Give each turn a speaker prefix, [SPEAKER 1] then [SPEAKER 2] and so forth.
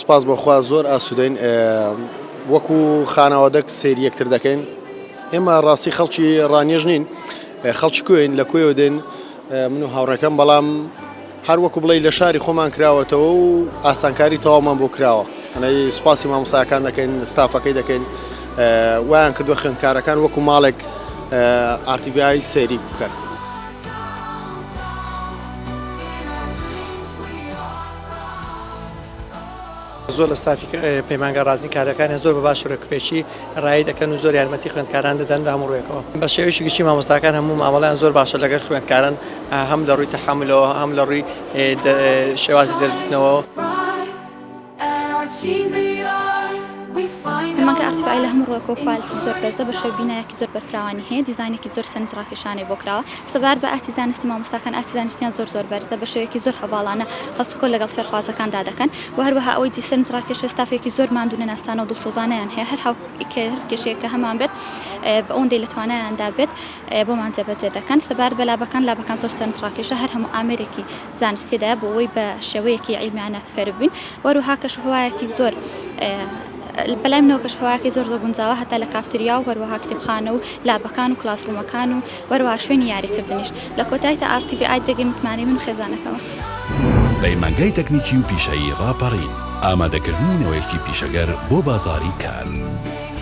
[SPEAKER 1] سوپاس بۆ خوا زۆر ئاسوودەین وەکو خانەوادەک سەیری یەکتر دەکەین ئێمە ڕاستی خەڵکی ڕانیەش نین خەڵکی کوێین لە کوێوە دێن من و هاوڕێکەم بەڵام هەر وەکو بڵێ لە شاری خۆمان کراوەتەوە و ئاسانکاری تەواومان بۆ کراوە هەنەی سوپاسی مامۆساکان دەکەین ستافەکەی دەکەین وایان کردووە خوێندکارەکان وەکو ماڵێک RTVI سەیری بکەن.
[SPEAKER 2] زۆر لە ستافی پەیمانگا ڕازین کارەکانیان زۆر بە باش و ڕێکوپێکی ڕایی دەکەن و زۆر یارمەتی خوێندکاران دەدەن لە هەموو ڕوویەکەوە بە شێوەیەکی گشتی مامۆستاکان هەموو مامەڵەیان زۆر باشە لەگەڵ خوێندکاران هەم لە ڕووی تەحەمولەوە هەم لە ڕووی شێوازی دەرس گوتنەوە.
[SPEAKER 3] پەیمانگای RTVI لە هەموو ڕووێکەوە quality زۆر بەرزە بە شێوەی بینایەکی زۆر بەرفراوانی هەیە دیزاینێکی زۆر سەرنجڕاکێشانەی بۆ کراوە سەبارەت بە ئاستی زانستی مامۆستاکان ئاستی زانستیان زۆر زۆر بەرزە بە شێوەیەکی زۆر هەڤاڵانە هەڵسوکەوت لەگەڵ فێرخوازەکاندا دەکەن و هەروەها ئەوەی جی سەرنجڕاکێشە ستافێکی زۆر ماندوو نەناسانە و دڵسۆزانەیان هەیە هەر هاو هەر کێشەیەک کە هەمان بێت بە ئەوەندەی لە توانایاندا بێت بۆمان جێبەجێ دەکەن سەبارەت بە lab ەکان lab ەکان زۆر سەرنجڕاکێشە هەر هەموو ئامێرێکی زانست تێدایە بۆ ئەوەی بە شێوەیەکی عیلمیانە فێر ببین وەروها کەشوهەوایەکی زۆر بەلای منەوە کەشوهەواکەی زۆر زۆر گونجاوە هەتا لە کافتریا و هەروەها کتێبخانە و lab ەکان و classroom ەکان و وەروەها شوێنی یاریکردنیش لە کۆتاییتا RTVI جێگەی متمانەی من و خێزانەکەمە.
[SPEAKER 4] پەیمانگای تەکنیکی و پیشەیی ڕاپەڕین، ئامادەکردنی نەوەیەکی پیشەگەر بۆ بازاڕی کار.